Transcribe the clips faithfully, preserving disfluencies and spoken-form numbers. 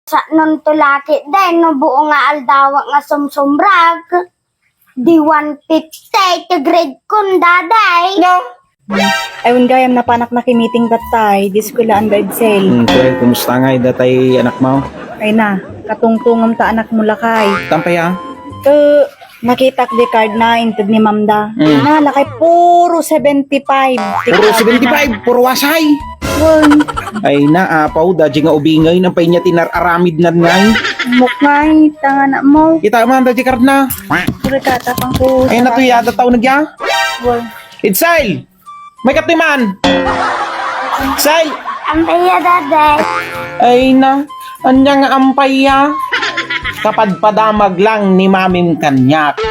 Sa nunto laki, day, no buo nga aldawak nga sumsumrag. Di one fifty ti grade kon, daday. No? Ay, wen gayam napanak nakimiting tattay, di eskuelaan da Edsel. Hmm, kaya, kumusta nga ida tay anak mo? Ay na, katungtungam ta anak mo lakay. Tampay, ah? Ke, nakitak di card na inted ni mamda. Hmm. Na, lakay, puro seventy-five. Puro seventy-five, puro wasay. Wen. Ay na, apaw, da, di nga ubingay, nang pay niya tinar-aramid nan ngay. Mukngay, tanga na mo. Kita man, da, di card na. Puro kata pang ko. Ay, natuya, da tao nagya? Wen. Edsel! May katoy man! Edsel! Ampay ya, daday. Ay na, anya nga ampay ya? Kapadpadamag lang ni mamim kaniak.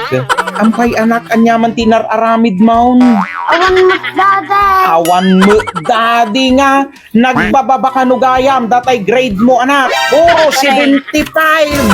Ampay anak, anya man tinar-aramid maon? Awan met, daday. Awan met, dadi nga. Nagbababa kano gayam, datay grade mo, anak. Puro seventy-five.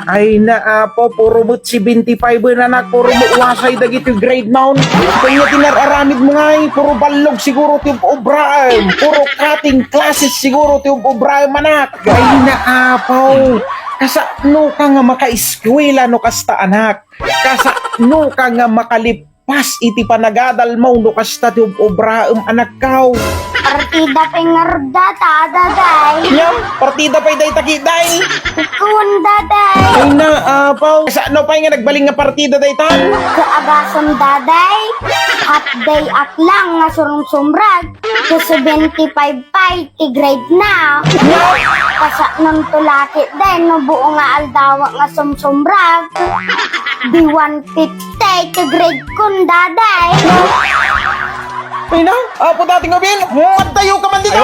Ay na, apo, puro met seventy-five na, anak. Puro met wasay dagiti grade mo. Kanya tinar-aramid mo ngay, puro ballog siguro ti ub-, ubraem. Puro cutting classes siguro ti ub-, ubraem, anak. Ay na, apo. Kasano ka nga makaeskwela no kasta, anak? Kasano ka nga makalip pas iti panagadalmo no kasta ti ub-, ubraem, anakko? Partida pay ngarud data, daday. Nya, partida pay dayta ki, day. Ikon, daday. Ay na, apaw. Kasano pay nga nagbalin nga partida daytan? Kaagasem, daday. Half day ak lang nga surungsumrag. Ti seventy-five pay ti grade na. Kasano nunto laki, day, no buo nga aldawak nga sumsumrag. Di one fifty ti grade kon, daday. Ay na, apo, dati nga ubing, magtayo ka man dito.